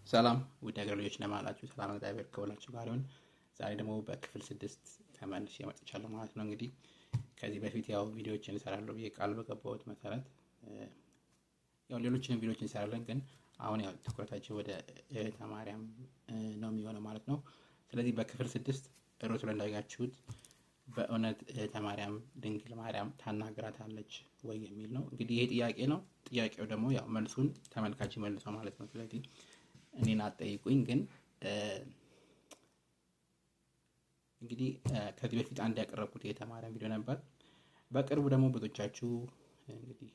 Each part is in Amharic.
ሰላም ውድ ሀገር ልጆች እንደምን ሰላም እግዚአብሔር ከሁላችሁ ጋር ይሁን። ዛሬ ደግሞ በክፍል 6 ተመልሼ መጥቻለሁ ማለት ነው። እንግዲህ ከዚህ በፊት ያው ቪዲዮዎችን እሰራለሁ ብዬ ቃል በገባሁት መሰረት ያው ሌሎችንም ቪዲዮዎችን እንሰራለን፣ ግን አሁን ያው ትኩረታችን ወደ እህተ ማርያም ነው የሚሆነው ማለት ነው። ስለዚህ በክፍል 6 ርዕሱ ላይ እንዳያችሁት በእውነት እህተ ማርያም ድንግል ማርያም ታናግራታለች ወይ የሚል ነው። እንግዲህ ይሄ ጥያቄ ነው። ጥያቄው ደግሞ ያው መልሱን ተመልካች ይመልሰው ማለት ነው። ስለዚህ እኔን አትጠይቁኝ። ግን እንግዲህ ከዚህ በፊት አንድ ያቀረብኩት የእህተ ማርያም ቪዲዮ ነበር። በቅርቡ ደግሞ ብዙዎቻችሁ እንግዲህ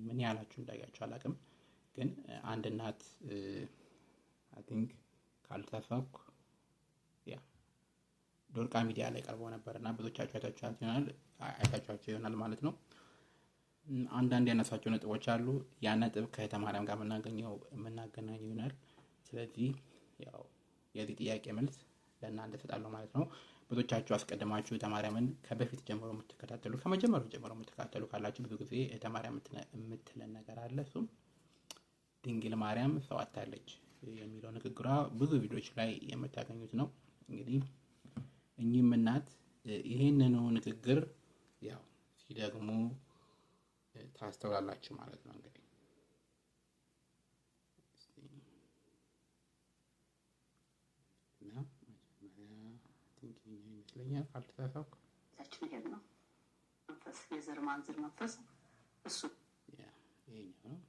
ምን ያህላችሁ እንዳያችሁ አላውቅም፣ ግን አንድ እናት I think ካልተሳሳትኩ ያ ዶርቃ ሚዲያ ላይ ቀርበው ነበር እና ብዙዎቻችሁ አይታችኋቸው ይሆናል ማለት ነው። አንዳንድ ያነሳቸው ነጥቦች አሉ። ያ ነጥብ ከእህተ ማርያም ጋር የምናገናኘው ይሆናል። ስለዚህ ያው የዚህ ጥያቄ መልስ ለእናንተ እሰጣለሁ ማለት ነው። ብዙዎቻችሁ አስቀድማችሁ እህተ ማርያምን ከበፊት ጀምሮ የምትከታተሉ ከመጀመሪያው ጀምሮ የምትከታተሉ ካላችሁ ብዙ ጊዜ እህተ ማርያም የምትለን ነገር አለ። እሱም ድንግል ማርያም ሰው አታለች የሚለው ንግግሯ ብዙ ቪዲዮዎች ላይ የምታገኙት ነው። እንግዲህ እኚህም እናት ይህንኑ ንግግር ያው ሲደግሙ ታስተውላላችሁ ማለት ነው። እንግዲህ እና መጀመሪያ ይመስለኛል ካልተሳሳትኩ ነው መንፈስ የዘር ማንዘር መንፈስ እሱ ይሄኛው ነው።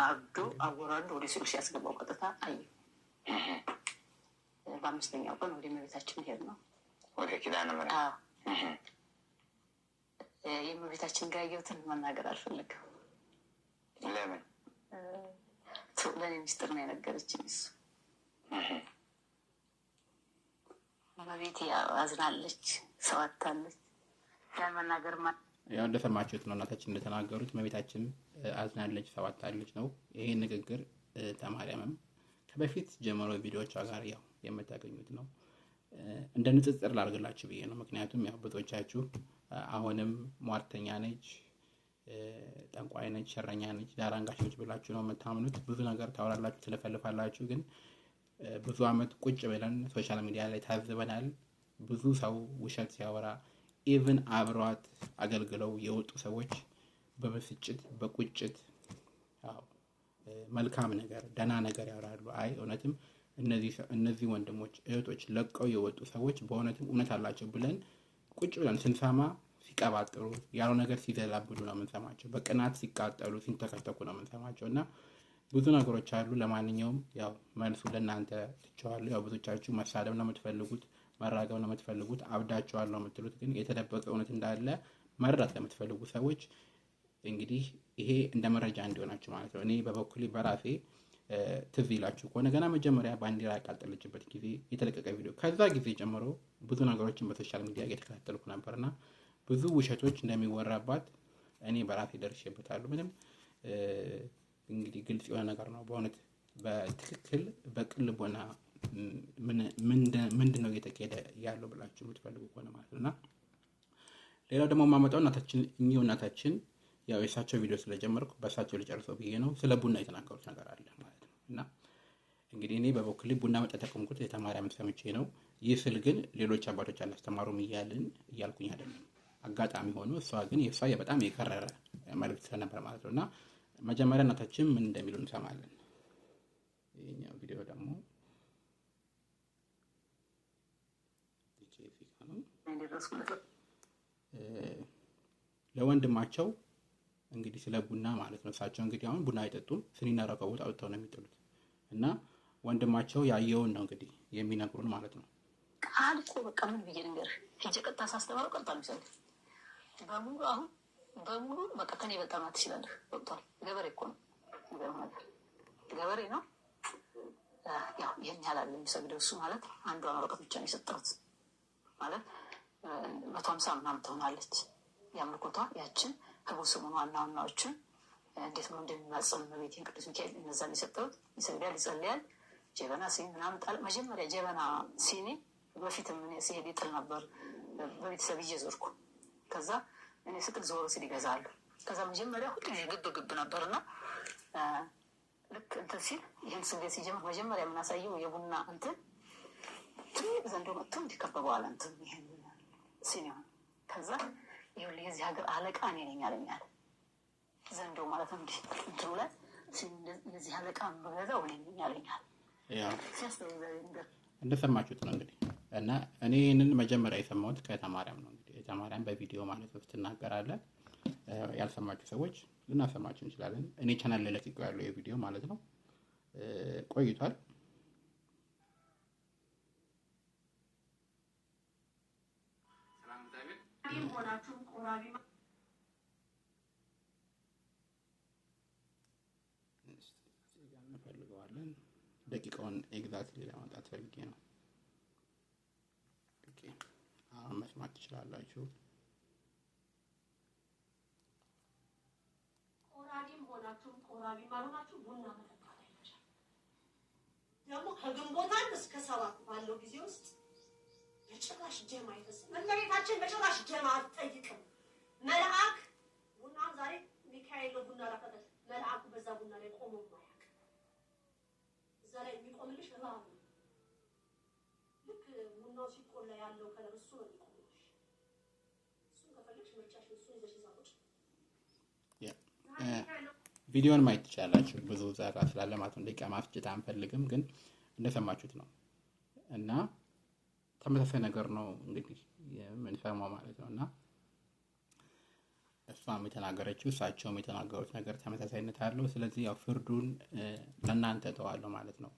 አብዶ አወራዶ ወደ ሲኦል ሲያስገባው ቀጥታ አየ። በአምስተኛው ቀን ወደ እመቤታችን ሄድ ነው ወደ ኪዳነ ምሕረት። የእመቤታችን ጋር ያየሁትን መናገር አልፈልግም። ለምን? ለእኔ ሚስጥር ነው የነገረችኝ እሱ። እመቤቴ አዝናለች፣ ሰው አታለች። ያን መናገር ያው እንደሰማችሁት ነው እናታችን እንደተናገሩት እመቤታችን አዝናለች፣ ሰው አታለች ነው። ይሄ ንግግር እህተ ማርያምም ከበፊት ጀምሮ ቪዲዮዎቿ ጋር ያው የምታገኙት ነው። እንደ ንጽጽር ላድርግላችሁ ብዬ ነው። ምክንያቱም ያው ብዙዎቻችሁ አሁንም ሟርተኛ ነች፣ ጠንቋይ ነች፣ ሸረኛ ነች፣ ዳር አንጋሽ ነች ብላችሁ ነው የምታምኑት። ብዙ ነገር ታወራላችሁ፣ ትለፈልፋላችሁ። ግን ብዙ አመት ቁጭ ብለን social media ላይ ታዝበናል። ብዙ ሰው ውሸት ሲያወራ even አብሯት አገልግለው የወጡ ሰዎች በብስጭት በቁጭት መልካም ነገር ደህና ነገር ያወራሉ። አይ እውነትም እነዚህ ወንድሞች እህቶች ለቀው የወጡ ሰዎች በእውነትም እውነት አላቸው ብለን ቁጭ ብለን ስንሰማ ሲቀባጥሩ ያለው ነገር ሲዘላብዱ ነው የምንሰማቸው። በቅናት ሲቃጠሉ ሲንተከተኩ ነው የምንሰማቸው። እና ብዙ ነገሮች አሉ። ለማንኛውም ያው መልሱ ለእናንተ ትቼዋለሁ። ያው ብዙዎቻችሁ መሳደብ ነው የምትፈልጉት፣ መራገብ ነው የምትፈልጉት፣ አብዳችኋል ነው የምትሉት። ግን የተደበቀ እውነት እንዳለ መረዳት ለምትፈልጉ ሰዎች እንግዲህ ይሄ እንደ መረጃ እንዲሆናችሁ ማለት ነው። እኔ በበኩሌ በራሴ ትዝ ይላችሁ ከሆነ ገና መጀመሪያ ባንዲራ ያቃጠለችበት ጊዜ የተለቀቀ ቪዲዮ ከዛ ጊዜ ጀምሮ ብዙ ነገሮችን በ social media እየተከታተልኩ ነበርና ብዙ ውሸቶች እንደሚወራባት እኔ በራሴ ደርሼበታለሁ። ምንም እንግዲህ ግልጽ የሆነ ነገር ነው። በእውነት በትክክል በቅን ልቦና ምንድን ነው እየተካሄደ ያለው ብላችሁ የምትፈልጉ ከሆነ ማለት ነው። እና ሌላው ደግሞ የማመጣው እናታችን እኚሁ እናታችን ያው የእሳቸው ቪዲዮ ስለጀመርኩ በእሳቸው ልጨርሰው ብዬ ነው። ስለ ቡና የተናገሩት ነገር አለ ማለት ነው። እና እንግዲህ እኔ በበኩሌ ቡና መጠጥ ያቆምኩት እህተ ማርያምን ሰምቼ ነው። ይህ ስል ግን ሌሎች አባቶች አላስተማሩም እያልኩኝ አይደለም። አጋጣሚ ሆኖ እሷ ግን የእሷ በጣም የከረረ መልዕክት ስለነበር ማለት ነው። እና መጀመሪያ እናታችን ምን እንደሚሉ እንሰማለን። ይሄኛው ቪዲዮ ደግሞ ለወንድማቸው እንግዲህ ስለ ቡና ማለት ነው። እሳቸው እንግዲህ አሁን ቡና አይጠጡም፣ ስኒና ረከቦት አውጥተው ነው የሚጥሉት። እና ወንድማቸው ያየውን ነው እንግዲህ የሚነግሩን ማለት ነው። ቃል እኮ በቃ ምን ብዬ ልንገርህ፣ ሂጅ ቀጥታ ሳስተምረው ቀጥታ ነው የሚሰሩት በሙሉ። አሁን በሙሉ በቃ ከኔ በልጣ ማለት ትችላለህ። ወጥቷል። ገበሬ እኮ ነው፣ ገበሬ ነው። ያው ይህን ያህል አለ የሚሰግደው እሱ ማለት አንዷን ወረቀት ብቻ ነው የሰጠሁት ማለት 150 ምናምን ትሆናለች የአምልኮቷ ያችን ህቡ ስሙን ዋና ዋናዎችን እንዴት ነው እንደሚማጸኑ እመቤቴን ቅዱስ ሚካኤል እነዛን የሰጠሁት። ይሰግዳል፣ ይጸልያል። ጀበና ሲኒ ምናምን ጣል። መጀመሪያ ጀበና ሲኒ በፊትም እኔ ሲሄድ ይጥል ነበር በቤተሰብ እየዞርኩ። ከዛ እኔ ስጥል ዞሮ ሲል ይገዛሉ። ከዛ መጀመሪያ ሁሉ ጊዜ ግብ ግብ ነበርና ልክ እንትን ሲል ይህን ስግደት ሲጀምር መጀመሪያ የምናሳየው የቡና እንትን ትልቅ ዘንዶ መጥቶ እንዲከበበዋል እንትን ይህን ሲኒሆን። ከዛ ይኸውልህ የዚህ ሀገር አለቃ እኔ ነኝ አለኝ አለ። ዘንዶ ማለት ነው። እንዲህ እንትኑ ላይ የዚህ አለቃ የምገዛው እኔ ነኝ አለኝ አለ። ሲያስተው ነገር እንደሰማችሁት ነው እንግዲህ። እና እኔ ይህንን መጀመሪያ የሰማሁት ከተማርያም ነው። እንግዲህ የተማርያም በቪዲዮ ማለት ነው ስትናገራለ። ያልሰማችሁ ሰዎች ልናሰማችሁ እንችላለን። እኔ ቻናል ላይ ለቅቄው ያለው የቪዲዮ ማለት ነው፣ ቆይቷል። እንፈልገዋለን። ደቂቃውን exactly ለማውጣት ፈልጌ ነው። አሁን መስማት ትችላላችሁ። ቆራቢም ሆናችሁም ቆራቢም አልሆናችሁ ቡና መጠጣት አይቻልም። ደግሞ ከግንቦት 1 እስከ 7 ባለው ጊዜ ውስጥ በጭራሽ ደም አይፈስም። እመቤታችን በጭራሽ ደም አትጠይቅም። መልአክ ቡና ዛሬ ሚካኤል ነው ቡና ላፈተት መልአኩ በዛ ቡና ላይ ቆሞ ማያውቅ። እዛ ላይ የሚቆምልሽ እባብ ነው። ልክ ቡናው ሲቆላ ያለው color እሱ ነው የሚቆምልሽ። እሱን ከፈለግሽ ምርጫሽ እሱን ይዘሽ እዛ ቁጭ። ቪዲዮን ማየት ትችላላችሁ። ብዙ ዛጋ ስላለ ማለት ነው። ደቂቃ ማፍጀት አንፈልግም፣ ግን እንደሰማችሁት ነው እና ተመሳሳይ ነገር ነው እንግዲህ የምንሰማው ማለት ነው። እና እሷም የተናገረችው እሳቸውም የተናገሩት ነገር ተመሳሳይነት አለው። ስለዚህ ያው ፍርዱን ለእናንተ ተዋለሁ ማለት ነው።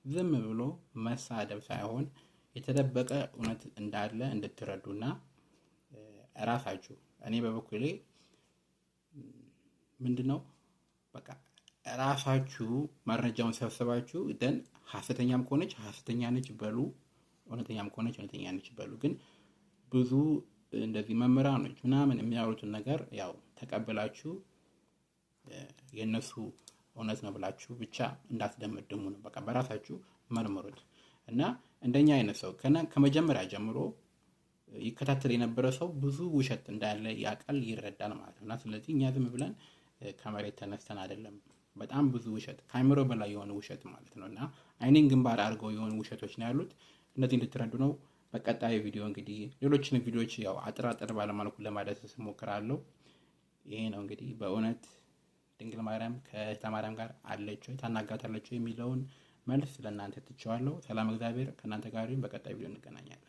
ዝም ብሎ መሳደብ ሳይሆን የተደበቀ እውነት እንዳለ እንድትረዱና እራሳችሁ እኔ በበኩሌ ምንድነው በቃ ራሳችሁ መረጃውን ሰብስባችሁ ደን ሐሰተኛም ከሆነች ሐሰተኛ ነች በሉ፣ እውነተኛም ከሆነች እውነተኛ ነች በሉ። ግን ብዙ እንደዚህ መምህራኖች ምናምን የሚያወሩትን ነገር ያው ተቀብላችሁ የነሱ እውነት ነው ብላችሁ ብቻ እንዳትደመድሙ ነው። በቃ በራሳችሁ መርምሩት። እና እንደኛ አይነት ሰው ከመጀመሪያ ጀምሮ ይከታተል የነበረ ሰው ብዙ ውሸት እንዳለ ያውቃል፣ ይረዳል ማለት ነው። እና ስለዚህ እኛ ዝም ብለን ከመሬት ተነስተን አይደለም። በጣም ብዙ ውሸት፣ ከአእምሮ በላይ የሆነ ውሸት ማለት ነው። እና አይኔን ግንባር አድርገው የሆኑ ውሸቶች ነው ያሉት። እነዚህ እንድትረዱ ነው። በቀጣዩ ቪዲዮ እንግዲህ ሌሎችን ቪዲዮዎች ያው አጥር አጥር ባለማልኩ ለማዳሰስ እሞክራለሁ። ይሄ ነው እንግዲህ በእውነት ድንግል ማርያም ከእህተ ማርያም ጋር አለች ወይ ታናጋታለች ወይ የሚለውን መልስ ለእናንተ ትቼዋለሁ። ሰላም እግዚአብሔር ከእናንተ ጋር ይሁን። በቀጣይ ቪዲዮ እንገናኛለን።